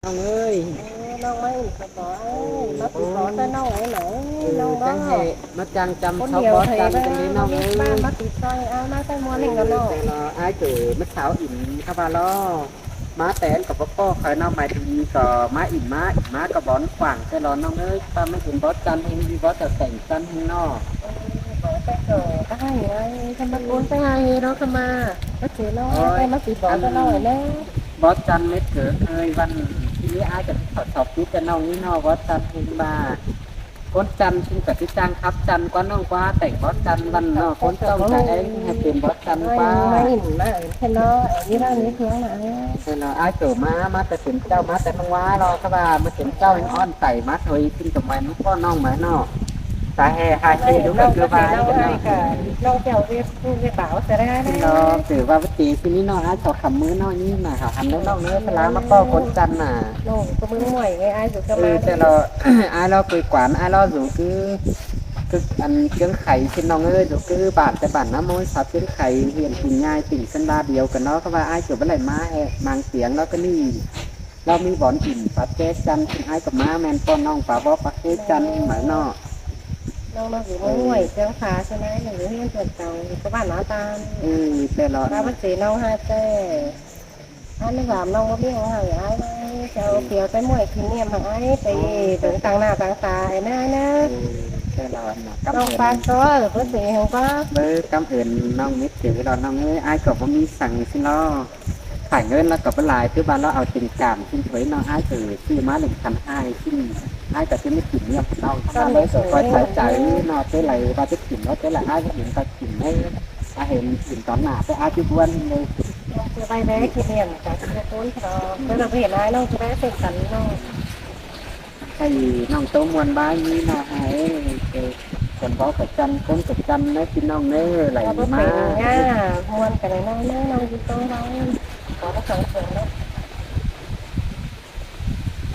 ນ້ອງເອີຍ. ເອີ ນ້ອງມາອີກແລ້ວບໍ? ເອີ ມາຕິດຕໍ່ໃສ່ນ້ອງເອີຍ. ເອີ ນ້ອງ ຈັ່ງໃຫ້ມາຈ້າງຈຳເຂົາບໍ? ຈັນເປັນເດ້ນ້ອງເອີຍ. ມາຕິດຕໍ່ ເອີ ມາແຕ່ມ່ວນນີ້ລະນ້ອງ. ເອີ ອ້າຍເກີມາສາວອິນຄະບາລໍ ມາແຕ່ນກໍບໍ່ພໍ້ເຄີຍເນາະ. ໝາຍເຖິງກໍມາອິນມາ ອິນມາກໍບ່ອນຂວາງແຕ່ລອນນ້ອງເອີຍ. ປ້າມາເຫັນບໍຈັນເຫັນດີບໍ ຈະແຕ່ງຈັນເຫັນເນາະ. ເອີ ບໍ່ແຕ່ກໍໄດ້ເອີຍ. ທຳມະກຸນໄປຫາເຮເນາະ ຂະມາ ກໍເສຍເນາະ. ໂອ້ຍ ໄປມາຊິບອກເຈົ້ານ້ອຍແລ້ວ ບໍຈັນເມັດເກີເອີຍ. ວັນທີນີ້ອ້າຍກໍຂໍສອບປິດແຕ່ນ້ອງນີ້ເນາະ. ບໍຈັນເຫັນວ່າ ຄົນຈັນເພິ່ນກໍຊິຈ້າງຂັບຈັນກວ່ານ້ອງກວ່າ ແຕ່ງບໍຈັນວັນເນາະ. ຄົນຕ້ອງຈະແອງໃຫ້ເປັນບໍຈັນກວ່າ. ມາອິນມາເອີຍເນາະ ມີເລື່ອງມີເຄື່ອງນະ. ເອີ ເນາະ ອ້າຍໂຕມາ ມາແຕ່ເປັນເຈົ້າ ມາແຕ່ນ້ອງວ່າເນາະ. ຖ້າວ່າມາເປັນເຈົ້າຍັງອ່ອນໄຕມາຖອຍຂຶ້ນກັບໄມ້ນ້ອງພໍ່ນ້ອງໄມ້ເນາະ. ສາເຫດ ຫາເຫດຢູ່ກໍຄືວ່າ ນ້ອງເຈົ້າເວບຜູ້ເວບບ່າວສະແລະເນາະ. ຖືວ່າວັນທີຊິນີ້ເນາະ ອ້າຍຂໍຄຳມືເນາະ. ນີ້ມາຫາຄຳເດີນ້ອງເດີ ພະລາມາກໍຄົນຈັນນະ. ນ້ອງກໍມຶງໝ້ວຍໄງ ອ້າຍຢູ່ກັບມາ. ເອີ ແຕ່ລະ ອ້າຍລາວເຄີຍກວານ ອ້າຍລາວຢູ່ຄື ຄືອັນເຈີງໄຂຊິນ້ອງເອີຍ. ຢູ່ຄືບ້ານແຕ່ບ້ານນະໂມຍ ຊາວເຈີງໄຂ ຮຽນປູນຍາຍ ເປັນສັນດາດຽວກັນເນາະ. ກໍວ່າອ້າຍກໍບໍ່ໄດ້ມາແຮະ ມາງຕຽງລາວກໍນີ້ ລາວມີບ່ອນກິນປາແຈຈັນ ອ້າຍກໍມາແມ່ນປ້ອນນ້ອງປາວໍປາແຈຈັນມາເນາະ. ນ້ອງມາຢູ່ເມືອງຫ້ວຍເຈົ້າຂາຊະນາຍ ຢູ່ເຮືອນເພິ່ນເກົ່າ ຢູ່ກັບບ້ານນາຕານ. ເອີ ແຕ່ລະ ລາວມັນເສນ້ອງຫາແຕ່ ອັນນີ້ວ່ານ້ອງບໍ່ມີຫຍັງໃຫ້ອ້າຍເລີຍ ຈະເອົາ ເອີ ປຽວແຕ່ໝ້ວຍກິນນຽມໃຫ້ອ້າຍໄປເບິ່ງຕ່າງໜ້າຕ່າງຕາອ້າຍນະ. ເອີ ແຕ່ລະ ນ້ອງປາກຊອຍເພິ່ນເສໃຫ້ກວ່າ. ເອີ ກຳເອີນນ້ອງມິດຖືລະນ້ອງເອີຍ. ອ້າຍກໍບໍ່ມີສັງຊິລອ ຂາຍເງິນລະກໍບໍ່ຫຼາຍ ຄືວ່າລາວເອົາເຕັມຈານຊິເລີຍເນາະ. ອ້າຍກໍຊື້ມາໜຶ່ງພັນ ອ້າຍຊິ ອ້າຍກໍຊິໄດ້ກິນນຽມນ້ອງ ເອົາໄວ້ກໍຄ່ອຍໃສ່ໃຈເນາະ. ເທື່ອໃດວ່າຈະກິນເນາະ ເທື່ອໃດອ້າຍກໍເຫັນກໍກິນເລີຍ ອາເຫັນກິນຕອນໜ້າ ແຕ່ອາດຊິບວນເລີຍ ໄປແລ້ວກິນເນຍ ກະຊິບໍ່ຄົນເນາະ. ເພິ່ນລະບໍ່ເຫັນອາຍນ້ອງຊິໄດ້ເຊັ່ນກັນເນາະ. ໃຫ້ນ້ອງໂຕມ່ວນບາຍມີເນາະ ໃຫ້ຄົນເວົ້າກະຈັ່ນ ຄົນກະຈັ່ນເນາະ ພີ່ນ້ອງເດີ ໄຫຼມາ ມ່ວນກັນເນາະ ນ້ອງຢູ່ໂຕເຮົາ ຂໍທັງສອງຄົນເນາະ.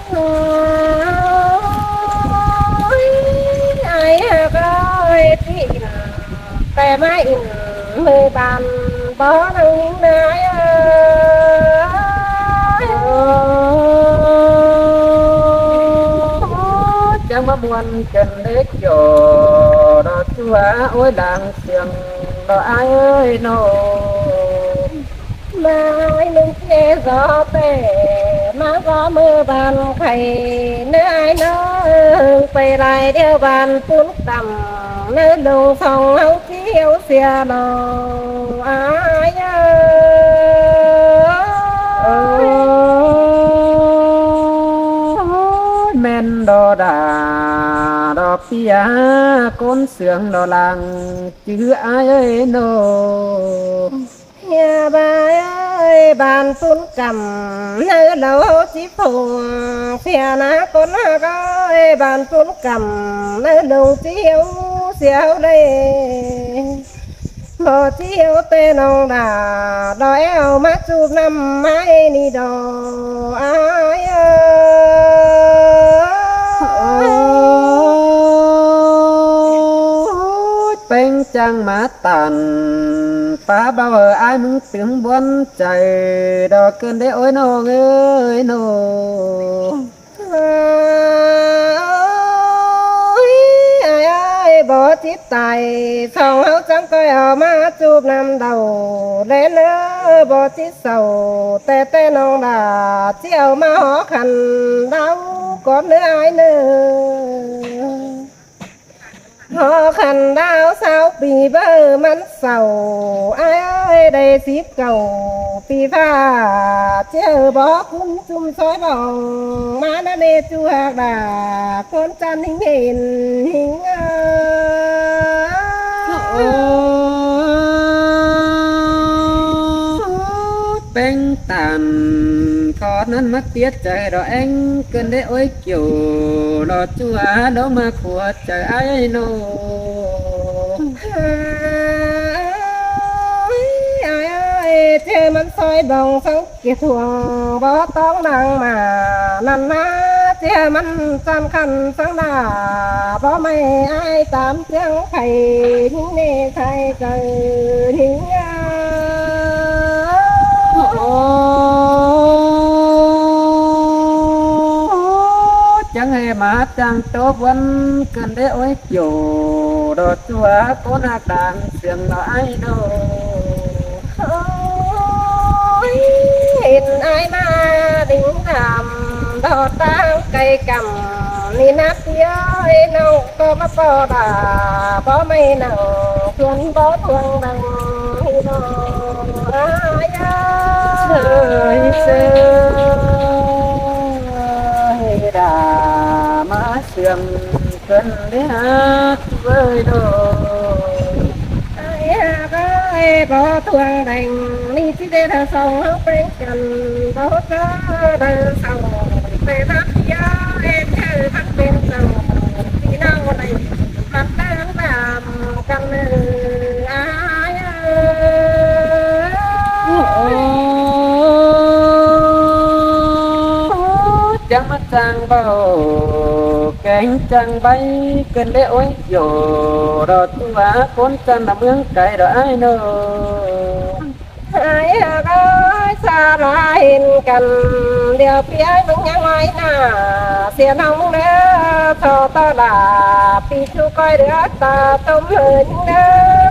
ໂອ້ຍ ອ້າຍຮັກເອີຍ ທີ່ອິນແຕ່ມາອິນມື້ບ້ານ ບໍ່ນາງຍິງນາຍເອີຍ. ໂອ້ຍ ຈັ່ງມາມ່ວນກັນເດ້ ຈໍດອກຈົວ ໂອ້ຍ ລາງສຽງດອກອ້າຍເອີຍໂນ. ນາຍໜຶ່ງເຈຊອແປ ມາກໍມືບ້ານໄຂ່ ນາຍນ້ອງໄປຫຼາຍດຽວບ້ານປຸນຕ່ຳ ໃນດົງສອງເຮົາຊິເຫວເສຍນ້ອງອ້າຍເອີຍ. ໂອ້ຍ ແມ່ນດອດາດອກເປຍ ກົ້ນເຊື່ອງດອລາງ ຈື່ອ້າຍເອີຍໂນ. ເຮຍບາຍເອີຍ ບ້ານປຸນກຳ ໃນເຮົາຊິພົງເສຍນາ ຄົນຮັກເອີຍ ບ້ານປຸນກຳ ໃນດົງຊິເຫວເສຍເຮົາເດ້ ບໍ່ຊິເຫວແຕ່ນ້ອງດາ ດອກແອວມາຈູບນ້ຳໄມ້ນີ້ດອກອ້າຍເອີຍ. ໂອ້ຍ ເປັງຈັ່ງມາ ຕານປາເບົາເອີຍ ອ້າຍມຶງຕຶງບວນໃຈ ດອກເກີນເດ້ໂອ້ຍນ້ອງເອີຍໂນ. ເອີຍ ອ້າຍເອີຍ ບໍ່ຈິດຕາຍ ສອງເຮົາຈັ່ງຄ່ອຍເອົາມາຈູບນ້ຳເດົາ ແລເນີ ບໍ່ຈິດເສົ້າ ແຕ່ແຕ່ນ້ອງດາ ຊິເອົາມາຫໍຂັນດາວກ່ອນເນີອ້າຍເນີ. ຫໍຂັນດາວຊາວປີ ເບີມັນເສົ້າ ອ້າຍເອີຍ ໄດ້ສິບເກົ້າປີຟ້າ ເຈີບໍ່ຄຸ້ນຈຸ່ມຊອຍບອງ ມານະເນຈູຮັກດາ ຄົນຈັນຫິງເຫັນຫິງເອີຍ. ໂອ້ ເປັງຕານ ຂໍນັ້ນມາເຕຍໃຈ ດອກແອງເກີນໄດ້ໂອ້ຍ ເກີວ ດອກຈົວ ດອກມາຂົວ ໃຈອ້າຍໂນ. ເອີຍ ອ້າຍເອີຍ ເຈີມັນຊອຍບອງສັງເກດທວງ ບໍ່ຕ້ອງດັງມານັ້ນນາ ເຈີມັນສັນຂັນສັງດາ ບໍ່ໄໝ້ອ້າຍຕາມເຄື່ອງໄຂ ຍິງເນໄທເກີຍິງ. ໂອ້ ມາຈັງໂຕບວນເກີນເດໂອຍໂຈ ດອກຈົວໂກນາກດາງເຊື່ອງເນາະອ້າຍໂນ. ໂອ້ຍ ເຫັນອ້າຍມາດຶງດຳ ດອກຕາງໄກກຳ ນີ້ນະພີ່ເອີຍ ນ້ອງກໍມາບໍ່ດາ ບໍ່ໄມ່ນັ່ງຊວນບໍ່ທວງດັງ ພີ່ນ້ອງອ້າຍເອີຍ ເຊີຍເຊີຍດາ ມາເຊື່ອງເພິ່ນເດ້ຫາເວີຍໂດ. ອ້າຍຫາກເອີຍ ບໍ່ທວງແດງ ນີ້ຊິໄດ້ຖ້າສອງເຮົາແປງກັນ ບໍ່ເຈີໄດ້ເຊົາ ແຕ່ນາເພຍເຮັດໃຫ້ມັນເປັນເຈົ້າ ທີ່ເຮົາໄດ້ມັກເດີນຕາມກັນເອີຍ ອ້າຍເອີຍ. ໂອ້ ຈັ່ງມາຈ້າງເວົ້າ ແກງຈ້າງໃບ ເກີນເດໂອຍ ໂຢ ດອກຕົວຄົນຈັນນະເມືອງໄກດອກອ້າຍໂນ. ອ້າຍເອີຍ ສາລາເຫັນກັນ ດຽວເປີຍມຶງຍັງໄວ້ໜ້າ ເສຍນ້ອງເດີ ທໍ່ຕໍ່ດາ ປີຊູກ້ອຍເດືອຕາ ຕົມເຫີຍຍິງເດີ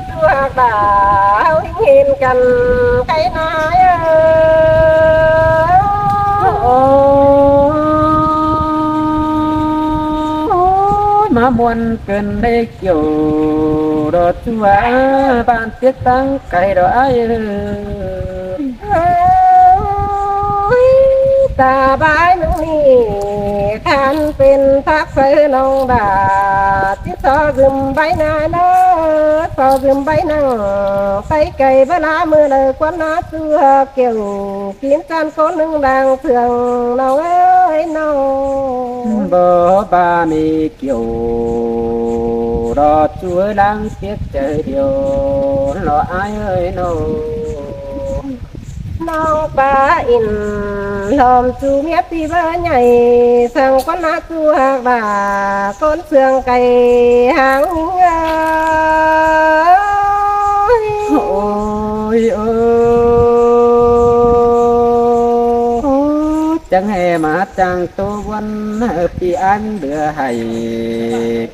ສູ່ຫາກດາ ເຮົາເຫັນກັນໄກນາຍເອີຍ. ໂອ້ ມາມ່ວນເກີນເດ ໂຢ ດອກຈົວບ້ານເປັດຕັ້ງໄກດອກອ້າຍເອີຍ. ຕາບາຍມື້ນີ້ ຄັນເປັນພັກໃສ່ນ້ອງດາ ຊິຊໍຢືມໃບໜ້າເດີ ຊໍຢືມໃບນັ່ງ ໄປໄກເວລາມື້ໃດຄວນນາເສືອແກ້ວ ກິນຈັນຄົນໜຶ່ງດັ່ງເຄື່ອງ ນ້ອງເອີຍນ້ອງ. ບໍ່ບາມີກ່ຽວ ດອກຈວຍຫຼັງເຈັບໃຈດຽວ ລອອ້າຍເອີຍນ້ອງ. ນ້ອງປາອິນ ລອມຊູເມຍຕີເບີໃຫຍ່ ສັງຄົນນາຊູຫາກດາ ຄົນເຊື່ອງໄກຫາງຍິງເອີຍ. ໂອ້ຍ ໂອ້ ຈັ່ງແຫ່ມາຈ້າງໂຕວັນ ປີອັນເບືອໃຫ້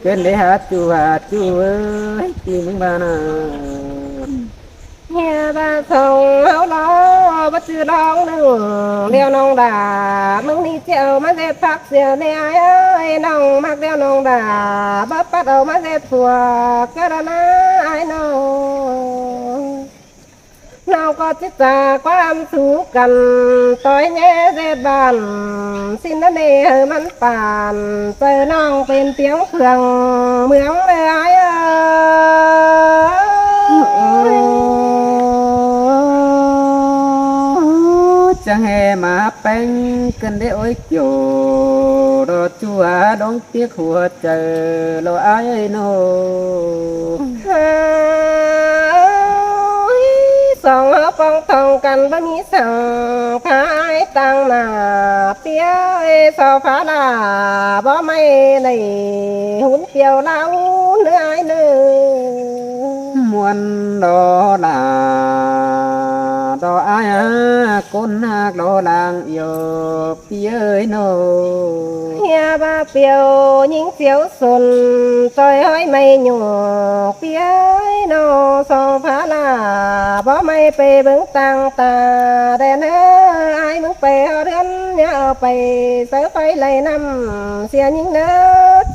ເກີນໄດ້ຫາຈູຫາຈູເອີຍ ປີມຶງບານາ. ເຮບາສອງເຮົາລໍ ບໍ່ຈື່ລອງໜຶ່ງ ດຽວນ້ອງດາ ມື້ນີ້ຊິເອົາມາເຮັດຜັກເສຍແນ່ອ້າຍເອີຍ ນ້ອງມັກດຽວນ້ອງດາ ບໍ່ປັດເອົາມາເຮັດພວກກະລະນາອ້າຍນ້ອງ. ເຮົາກໍຊິຈາກຄວາມສູ່ກັນ ຕ່ອຍແຍ່ເດດບ້ານ ຊິນນະເນໃຫ້ມັນປານ ໃຈນ້ອງເປັນພຽງເຄື່ອງເມືອງເດີອ້າຍເອີຍ. ຈະແຫ່ມາແປງກັນເດ້ໂອຍໂຈ ດອກຈົວດອງ ປຽກຫົວໃຈລະອ້າຍເອີຍນ້ອງ. ເອີຍ ສອງເຮົາປອງທອງກັນບໍ່ມີສັງ ພາອ້າຍຕາງໜ້າ ປຽກເອີຍ ຊອຟາລາ ບໍ່ໄມ່ໄດ້ຫຸນປ່ຽວລາວເນີອ້າຍເນີ. ມ່ວນດອລາ ດອອ້າຍ ຄົນຮັກດອລາງອຽວ ປຽກເອີຍນ້ອງ. ເຮຍບາປຽວຍິງສຽວ ສົນ ຊອຍຫ້ອຍໄມ້ຫຍູກ ປຽກເອີຍນ້ອງ ຊອຟາລາ ບໍ່ໄມ້ໄປເບິ່ງຕ່າງຕາແດ່ເນີ ອ້າຍມຶງໄປຮອດເຮືອນ ຢ່າເອົາໄປໃສ່ໄຟໄຫຼນ້ຳ ເສຍຍິງເນີ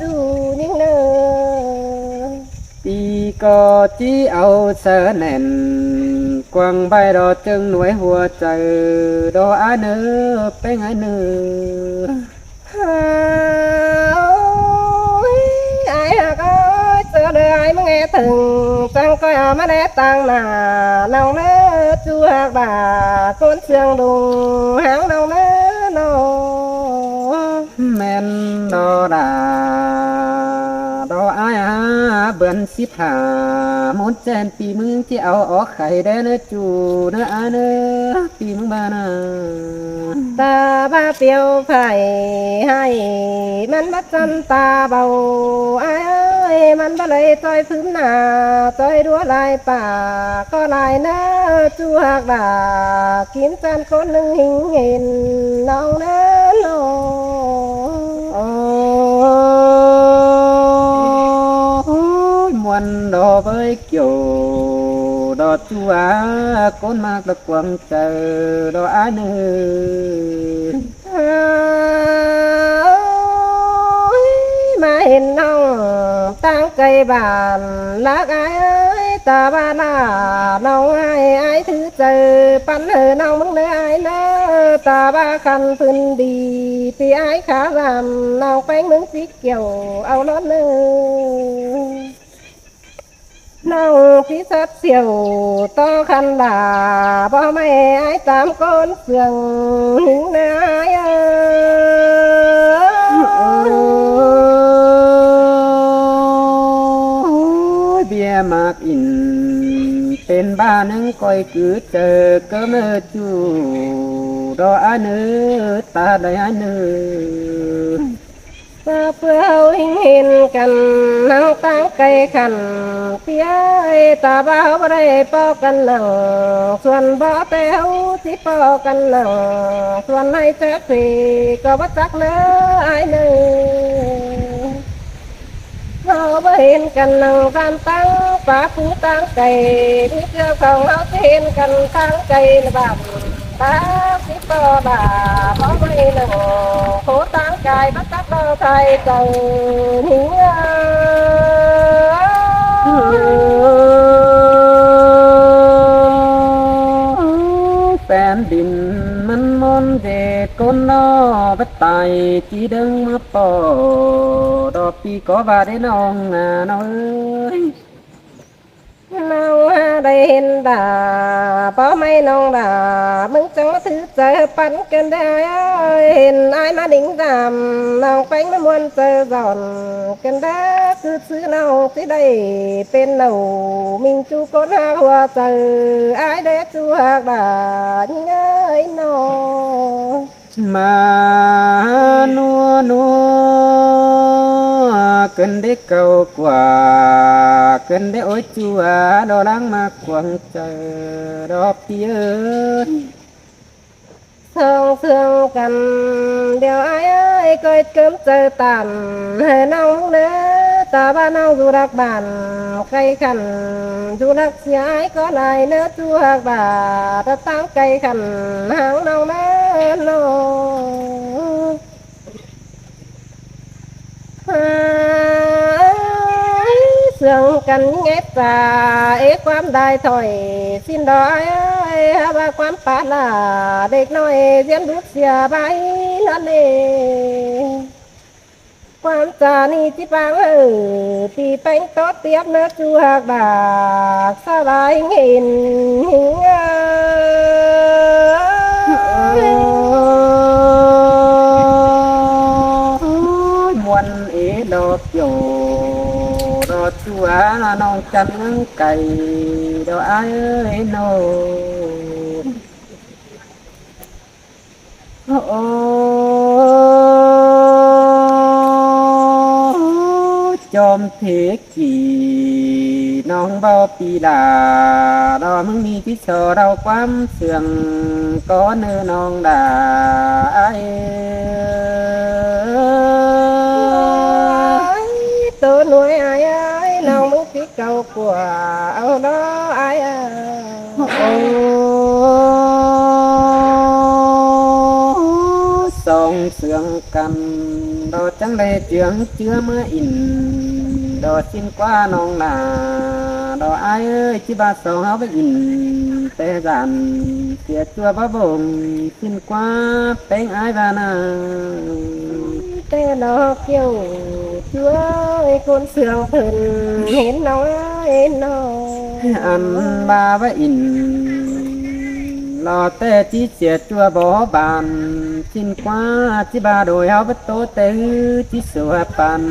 ຈູຍິງເນີ. ປີກໍຈີເອົາເສີແໜ້ນ ກວາງໃບດອກເຈິງໜວຍຫົວໃຈ ດອກອ້າຍເນີ ແປ້ງອ້າຍເນີ. ໂອ້ຍ ອ້າຍຮັກເອີຍ ເຈີເດີອ້າຍມຶງແອເຖິງ ຈັ່ງຄ່ອຍເອົາມາແລຕາງໜ້າ ນ້ອງເນີ ຈູຮັກດາ ຄົນເຊື່ອງດົງຫາງນ້ອງເນີນ້ອງ. ແມ່ນດອດາ ດອກອ້າຍຫາ ເດືອນສິບຫ້າ ມົນແຈ້ນປີມຶງ ຊິເອົາອອກໄຂ່ແດ່ເນີ ຈູເນີອ້າຍເນີ ປີມຶງບານາ. ຕາບາປຽວໄຟໃຫ້ ມັນມາຈັ່ນຕາເບົາ ອ້າຍເອີຍ ມັນບໍ່ໄດ້ຈ່ອຍພື້ມໜ້າ ຈ່ອຍດັວຫຼາຍປາກກໍຫຼາຍເນີ ຈູຮັກດາ ກິນຈັນຄົນໜຶ່ງຫິງເຫັນ ນ້ອງເນີນ້ອງ. ໂອ້ ກ່ຽວ ດອກຈູອາ ຄົນມາກະກວາງໃຈ ດອກອາຍເນີ. ເອີຍ ມາເຫັນນ້ອງຕາງໄກບ້ານ ຮັກອາຍເອີຍ ຕາບາລາ ນ້ອງໃຫ້ອາຍຖືໃຈ ປັນໃຫ້ນ້ອງເບິ່ງເດີອາຍເນີ ຕາບາຄັນພື້ນດີ ທີ່ອາຍຂາລຳ ນ້ອງແປ້ງເມືອງສີ ກ່ຽວເອົາລອດເນີ ນ້ອງຊິສັດສ່ຽວຕໍ່ຄັນດາ ບໍ່ແມ່ນອາຍຕາມຄົນເຊື່ອງ ນາຍເອີຍ. ໂອ້ຍ ເບ້ຍໝາກອິນ ເປັນບ້າໜຶ່ງ ຂ້ອຍຄືເຈີ ເກີມເລີຈູດ ດອກອາຍເນີ ຕາໄດ້ອາຍເນີ. ສາເພື່ອເຮົາເຫັນກັນ ນັ່ງຕາງໄກຄັນ ເພຍເອີຍ ຕາວ່າເຮົາບໍ່ໄດ້ພໍ້ກັນນັ່ງ ສ່ວນບໍ່ແຕ່ເຮົາຊິພໍ້ກັນນັ່ງ ສ່ວນໃຫ້ຈັກເພ ກໍບໍ່ຈັກເນີ ອາຍເນີ. ເຮົາບໍ່ເຫັນກັນນັ່ງຕາມຕັງ ປາປູຕາງໄກ ມີເທື່ອສອງເຮົາຊິເຫັນກັນທາງໄກລະບາດ ຕາສິບຕໍ່ບາດ ບໍ່ໄດ້ນັ່ງໂຄຕາງກາຍ ບໍ່ຈັກບໍ່ໄທເຈົ້ານີ້. ແຜ່ນດິນມັນມົນເດດ ຄົນເນາະໄປຕາຍ ທີ່ດຶງມາພໍ້ ດອກປີກໍວ່າໄດ້ນ້ອງນາ ນ້ອງເອີຍ. ນ້ອງຫາໄດ້ເຫັນດາ ບໍ່ໄມ່ນ້ອງດາ ມຶງຈັ່ງມາຖືໃຈປັນກັນໄດ້ ເຫັນອ້າຍມາດິງດຳ ນ້ອງແປ້ງມາມ່ວນໃຈຮ້ອນກັນເດີ ຄືຊື່ນ້ອງຊິໄດ້ເປັນເນົາ ມິງຈູຄົນຫາຫົວໃຈ ອ້າຍເດ້ຈູຮັກດາ ຍິງເອີຍນ້ອງ. ມານົວໆ ເກີນໄດ້ເກົ່າກວ່າ ເກີນໄດ້ໂອຍຈົວ ດອກຫຼັງມາຂວາງໃຈ ດອກພີ່ເອີຍ. ສອງເຊື່ອງກັນ ດຽວອ້າຍເອີຍ ເກີດເກີມໃຈຕານ ໃຫ້ນ້ອງເດີ ຕາວ່ານ້ອງຢູ່ຫຼັກບ້ານ ໄກຄັນ ຢູ່ຫຼັກເສຍອ້າຍກໍຫຼາຍເນີ ຈູຮັກດາ ຕາຕາງໄກຄັນ ຫາງນ້ອງເດີນ້ອງ. ເຊື່ອງກັນເອດຕາ ເອຄວາມໄດ້ຖ້ອຍ ສິ້ນດອຍ ຫາວ່າຄວາມປາລາ ເດັກນ້ອຍ ຮຽນດຸດເສຍໃບນອນເລ ຄວາມຈານີ້ຈິບາງເອີ ທີ່ແປ້ງໂຕຕຽມເນີ ຈູຮັກດາກ ສະບາຍເຫັນຫິງເອີ. ໂອ້ຍ ມ່ວນເອດອກໂຢ ດອກຈົວ ນ້ອງຈັນເມືອງໄກ ດອກອ້າຍເອີຍນ້ອງ. ໂອ້ ຈອມເພກີ ນ້ອງເວົ້າປີລາ ດອກມຶງມີທີ່ສໍເລົ່າຄວາມເຊື່ອງ ກໍເນີນ້ອງດາ ອ້າຍເອີຍ. ໂຕໜ່ວຍອ້າຍເອີຍ ນ້ອງມຶງຊິເກົ່າກວ່າ ເອົາເນາະອ້າຍເອີຍ. ໂອ້ ສອງເຊື່ອງກັນ ດອກຈັ່ງໄດ້ເຈື່ອງເຈື່ອມາອິນ ດອກຊິນກວ່ານ້ອງນາ ດອກອ້າຍເອີຍ ຈິບາສອງເຮົາໄປອິນ ແຕ່ສານເສຍຈົວບໍ່ບົງ ຊິນກວ່າແປ້ງອ້າຍວ່ານາ ແຕ່ນອກກ່ຽວ ຊ່ວຍຄົນເຊື່ອງເພິ່ນເຫັນນ້ອຍເນາະ ອັນວ່າວ່າອິນ ລໍແຕ່ຈິເສຍຈົວບໍ່ບານ ຊິນກວ່າຈິບາໂດຍເຮົາປະໂຕແຕ່ຮືຈິສົວະປັນ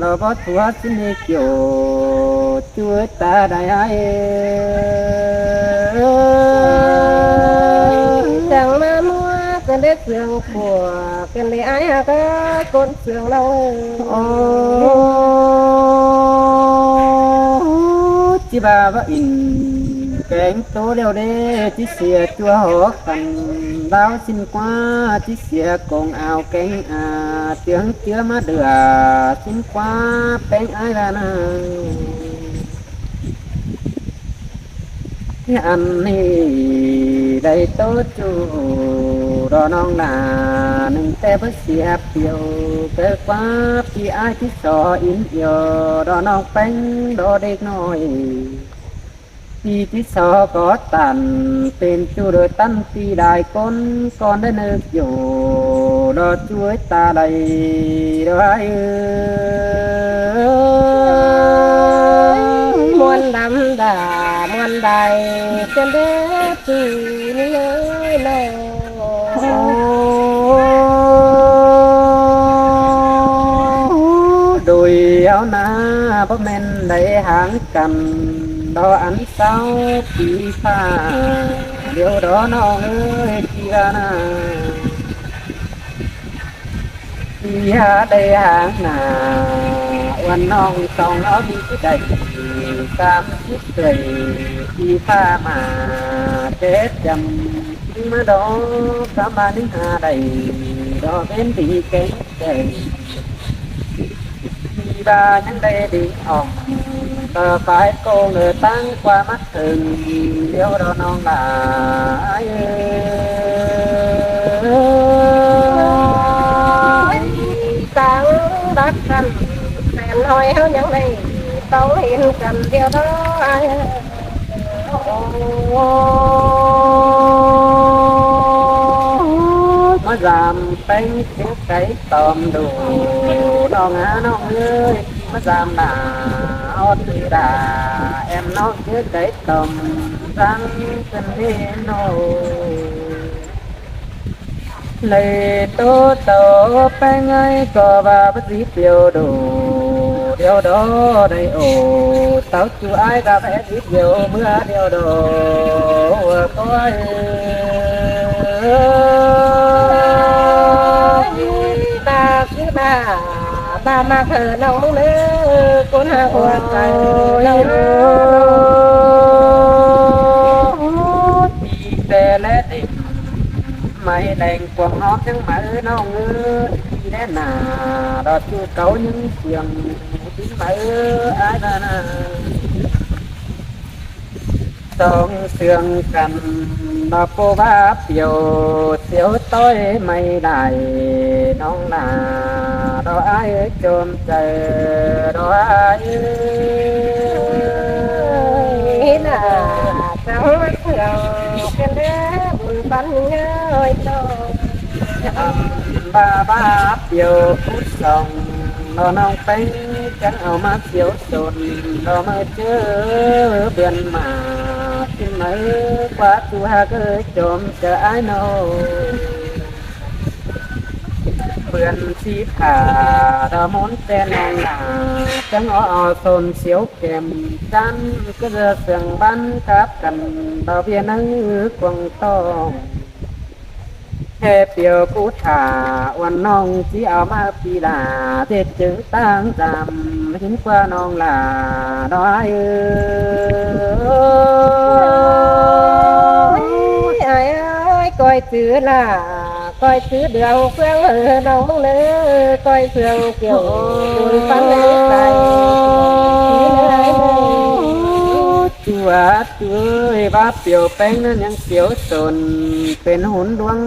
ລໍບໍ່ຕົວຊິເມກ່ຽວ ຈຸດຕາໄດ້ອ້າຍເອີຍ ຈັ່ງມາມົວກັນໄດ້ເຊື່ອງ ພວກກັນໄດ້ອ້າຍຫາກຄົນເຊື່ອງລາວເອີຍ. ໂອ້ ຈິບາວະອິນ ແກງໂຕແລ້ວເດ້ ຈິເສຍຈົວຫອກກັນ ລາວຊິນກວ່າ ຈິເສຍກົງອາວແກງອາ ເຈືອງເຈືອມາເດືອ ຊິນກວ່າແປ້ງອ້າຍລະນາ. ອັນນີ້ໄດ້ໂຕຈູດອກນ້ອງຫຼ້າ ໜຶ່ງແຕ່ບໍ່ເສຍປ່ຽວ ເກີດກວ່າພີ່ອ້າຍທີ່ສໍອິນອຽວ ດອກນ້ອງແປ້ງດອກເດັກນ້ອຍ ທີ່ຕິດສໍກໍຕັນ ເປັນຈູດໂດຍຕັນຕີຫຼາຍຄົນ ກ່ອນໄດ້ນຶກຢູ່ ດອກຈູດຕາໄຫຼ ດອກອ້າຍເອີຍ ມ່ວນດຳດາ ມ່ວນໄດ ເປັນເດຈູນີ້ເອີຍເນາະ. ໂອ້ ໂດຍເອົາໜ້າ ບໍ່ແມ່ນໄດ້ຫ່າງກັນ ດອກອັນເຊົາປີຟ້າ ດຽວດອກນ້ອງເອີຍ ທີ່ວ່ານາ ທີ່ຫາໄດ້ຫ່າງໜ້າ ອວນນ້ອງຕ້ອງເອົາດີໄດ້ ສາມສິບເທື່ອ ທີ່ຟ້າມາແຈດຈຳ ມາດອກສາມບາດໜຶ່ງຫາໄດ້ ດອກເປັນດີແກ່ງແກ່ງ ທີ່ວ່າຍັງໄດ້ດຶງອອກ ຕໍ່ຝ່າຍໂກງເດີຕັ້ງກວ່າມາເຖິງ ດຽວດອກນ້ອງຫຼ້າເອີຍ ຕັ້ງດັກກັນແສນນ້ອຍ ເຮົາຍັງໄດ້ຕ້ອງເຫັນກັນ ດຽວດອກອ້າຍ ມາຢາມແປ້ງ ສຽງໄກ່ຕອມດູ ນ້ອງຫານ້ອງເອີຍ ມາຢາມໜ້າອອດເວລາ ແອມນ້ອງເຈີໄກ່ຕອມ ສັງເປັນເນໂນ ເລີໂຕເຕົາແປ້ງໄອ ກໍວ່າບໍ່ຊິປ່ຽວໂດ ດຽວດອໄດໂອ ເຕົາຈູອ້າຍກໍແບດດຽວ ເມື່ອດຽວດອ ໂອ້ຍ ບາຄືບາ ບາມາເຂີນ້ອງເດີ ຄົນຫາຫົວໃຈ ໂອ້ຍ ເລີໂນ ມີແຕ່ແລເດັກ ໄມ້ແດງກວາງຫອມຍັງມາເອີ ນ້ອງເອີຍ ທີ່ແລໜ້າ ດອກຈູເກົ່າຍັງເຊື່ອງ ທີ່ມາເອີ ອ້າຍນານາ ຕ້ອງເຊື່ອງກັນ ດອກໂປວ່າປ່ຽວ ສຽວຕ້ອຍໄມ້ໄດ້ ນ້ອງຫຼ້າ ດອກອ້າຍເອີຍ ໂຈມໃຈ ດອກອ້າຍເອີຍ ເຫັນໜ້າ ເຈົ້າເຊື່ອງເປັນເດ້ ບຸນປັນເງີຍໂຕ ບາບາບຽວພຸດສອງ ດອກນ້ອງແປ້ງ ຈັ່ງເອົາມາສຽວສົນ ດອກມາເຈີເດືອນມາ ຊິມາເອີ ກວ່າຕູຮັກເອີຍ ຈອມຈະອາຍນ້ອງ ເດືອນສີຜາ ດອກມົນແຕ່ນ້ອງຫຼ້າ ຈັ່ງເອົາສົນສຽວ ແກ້ມຈັນ ກໍຈະເຊື່ອງບັນກັບກັນ ດອກເບຍໃນກວາງຕ້ອງ ແຕ່ປຽວກູຖ້າ ອວນນ້ອງຊິເອົາມາປີລາ ເຈັດຈຶ່ງຕັ້ງຈຳ ເຫັນກວ່ານ້ອງຫຼ້າ ນ້ອຍເອີຍ ອ້າຍເອີຍ ກ້ອຍຈື່ຫຼ້າ ກ້ອຍຈື່ເດືອງເຟືອງເອີ ນ້ອງເອີຍ ກ້ອຍເຟືອງກ່ຽວ ບຸນປັນເອີຍ ຈວດເອີຍ ວ່າປຽວແປ້ງນັ້ນຍັງປຽວສົນ ເປັນຫຸນດວງ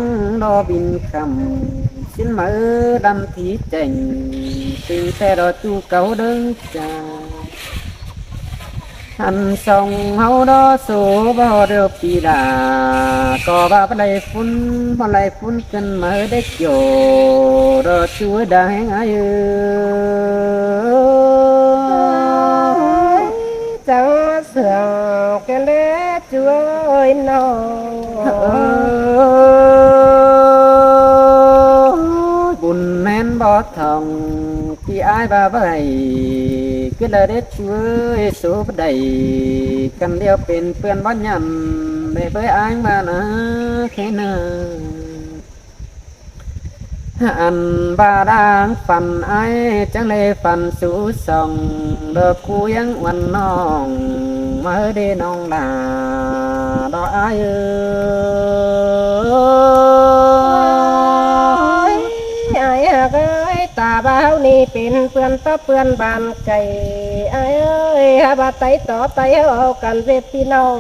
ດອກບິນຄຳ ຊິນມາເອີ ດຳທີ່ແຈ້ງ ຕຶງແຕ່ດອກຈູເກົ່າເດີຈາ ອັນສອງເຮົາດອກໂສບໍ່ເດີປີດາ ກໍວ່າບໍ່ໄດ້ຝຸ່ນ ບໍ່ໄດ້ຝຸ່ນຂຶ້ນມາເດີກ່ຽວ ດອກຈູດາແຮງອາຍເອີຍ ຈັ່ງມາເຊື່ອງກັນເດີ ຈວຍນ້ອງ ບຸນແມ່ນບໍ່ທ່ອງ ທີ່ອ້າຍວ່າໄວ້ ຄືລະເດັດຊ່ວຍສູບໄດ້ ກັນດຽວເປັນເພື່ອນບໍ່ຍັນ ໄດ້ເບີອ້າຍມານາແຄ່ນາ ອັນວ່າດາງຝັນອ້າຍ ຈັ່ງໄດ້ຝັນສູສ່ອງ ດອກຄູຍັງອວນນ້ອງ ມາເດີນ້ອງຫຼ້າ ດອກອ້າຍເອີຍ ອ້າຍຫາ ເອີຍ ຕາວ່າເຮົານີ້ເປັນເພື່ອນຕໍ່ເພື່ອນບ້ານໄກ ອ້າຍເອີຍ ຫາວ່າໄຕຕໍ່ໄຕເຮົາເອົາກັນເວບພີ່ນ້ອງ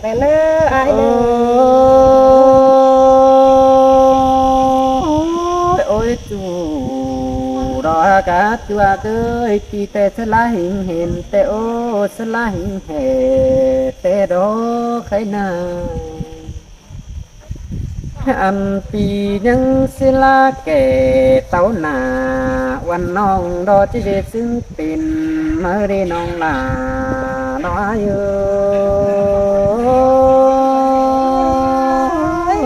ແດ່ເນີ ອ້າຍເນີ. ໂອ້ຍ ໂອ້ຍ ຈູດອກກະຈົວກເອີຍ ຕີແຕ່ສະລະຫິງເຫັນແຕ່ ໂອ້ ສະລະຫິງແຫ່ແຕ່ດອກໄຄນາ. ອັນປີຍັງສິລາແກ່ເຕົ້າໜ້າ ວັນນ້ອງດອກຈິເວຊຊຶ່ງເປັນ ມາເດີນ້ອງຫຼ້ານ້ອຍເອີຍ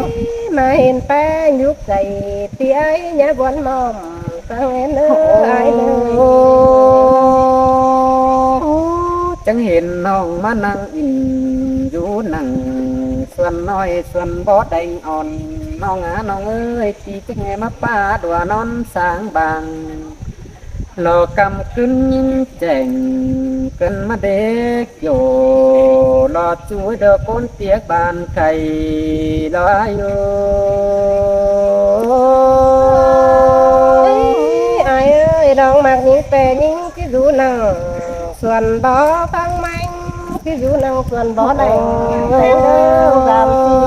ມາເຫັນແປ້ງຢູ່ໄກ ທີ່ອ້າຍຍາບວນມອມ ຟັງແມ່ນເດີອ້າຍເດີ. ຈັ່ງເຫັນນ້ອງມານັ່ງອິນຢູ່ນັ່ງ ສວນນ້ອຍສວນບໍ່ແດງອ່ອນ ນ້ອງອານ້ອງເອີຍ ຕີຈັ່ງໃຫ້ມາປາດວ່ານອນສາງບາງ ລໍກຳຄືນຍິນແຈ້ງ ເກີນມາເດັກໂຢ ລໍຈູດອກໂກນປຽກບ້ານໄກ ລໍອາຍໂອ. ອ້າຍເອີຍ ນ້ອງມັກຍິງແຕ່ຍິງ ຄືຢູ່ນັ່ງສວນບໍ່ຟັງແມງ ຄືຢູ່ນັ່ງສວນບໍ່ແດງ ແຕ່ງເດີສາມສີ່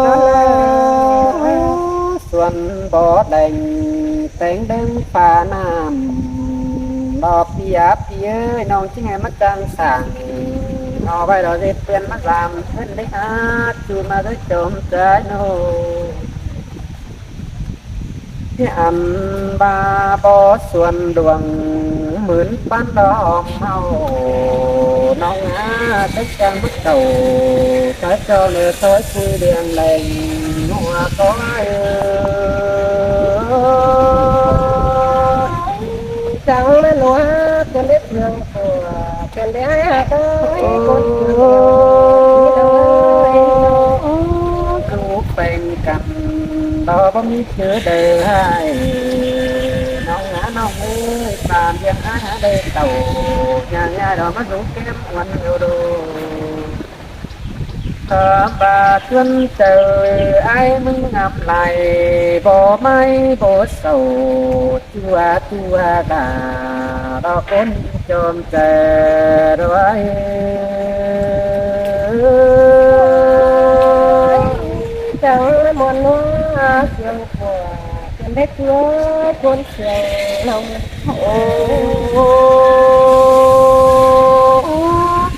ນອນນາ ສວນບໍ່ແດງ ແຕ່ງເດີຟ້ານ້ຳ ບໍ່ປຽບເອີຍ ນ້ອງຈຶ່ງໃຫ້ມາຈ້າງສ້າງ ເອົາໄວ້ລໍເຮັດເພື່ອນມາສາມເພິ່ນໄດ້ຮັກ ສູ່ມາເດີຈອມໃຈໂນ. ທີ່ອັນວ່າບໍ່ສວນດວງ ໝື່ນປັນດອກເມົາ ນ້ອງອາໄດ້ຈັ່ງມາເຂົ້າ ຊອຍເຈົ້າເລີຊອຍຄຸຍດຽງແລງ ຫົວຄອຍເອີ. ຈັ່ງມາໜັວ ຈົນໄດ້ເຄື່ອງຕົວ ເປັນໄດ້ໃຫ້ຫາເອີຍ ຄົນເກີດແລ້ວ ພີ່ນ້ອງເອີຍ ລູກແບ່ງກັນ ດອກບໍ່ມີຄືເດີໃຫ້ ນ້ອງນານ້ອງເອີຍ ປານວຽງອ້າຍຫາໄດ້ເຕົ້າ ຍ່າງຍາດອກມາສູແກ້ມອວນໂດໂດ ຄຳວ່າຊວນເຈີ ອ້າຍມຶງງາມຫຼາຍ ບໍ່ໄໝ້ບໍ່ເສົ້າ ຕົວຕົວດາ ດອກຄົນຈອມແຈດວຍ ຈັ່ງມ່ວນນົວສຽງກົວ ເປັນເດັກຕົວຄົນສຽງເຮົາ ໂອ້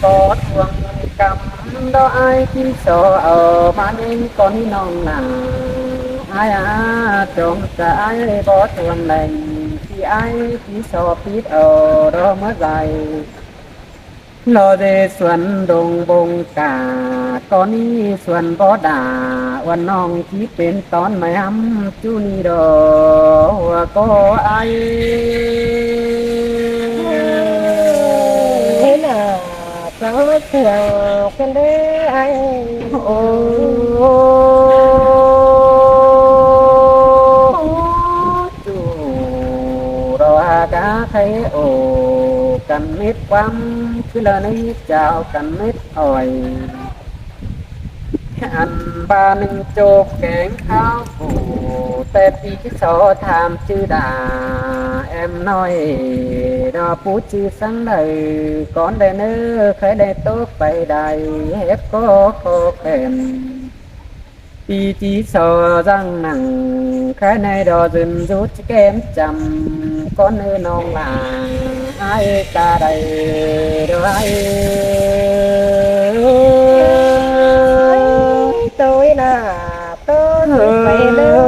ບໍ່ທວງກຳ ດອກອ້າຍທີ່ສໍເອົາມາຍິງກ່ອນນ້ອງນາ ອ້າຍອາຈອມຈະອ້າຍບໍ່ທວງແລງ ທີ່ອ້າຍທີ່ສໍປິດເອົາດອກເມື່ອໃດ ລໍເດສວນດົງບົງກາ ກໍນີ້ສວນບໍ່ດາ ອວນນ້ອງທີ່ເປັນຕອນໄມ້ຫຳຈຸນີ້ດອກ ຫົວກໍອາຍ ເຫັນໜ້າ ຟັງມາເຄື່ອງເພິ່ນເດີອ້າຍ ໂອ້ ຈູດອກຫາກາໄຄໂອ ກັນເມັດຄວາມ ຄືລະໃນເຈົ້າກັນເມັດອ້ອຍ ອັນບາດໜຶ່ງໂຈກແກງຂາວໂກ ແຕ່ປີທີ່ສອງຖາມຈື່ດາ ແອມນ້ອຍ ດອກປູຈື່ສັງໃດ ກ່ອນໄດ້ເນີ ໃຄໄດ້ໂຕໄປໄດ້ ເຮັບກໍຂໍແຄມ ປີທີ່ສອງຈັ່ງໜັງ ໃຄໃນດອກຈືນຢູ່ແກ້ມຈຳ ກ່ອນເນີນ້ອງຫຼ້າ ອ້າຍກະໄດ້ດອກອ້າຍ ໂຕຍໜ້າ ໂຕຍໄປເດີ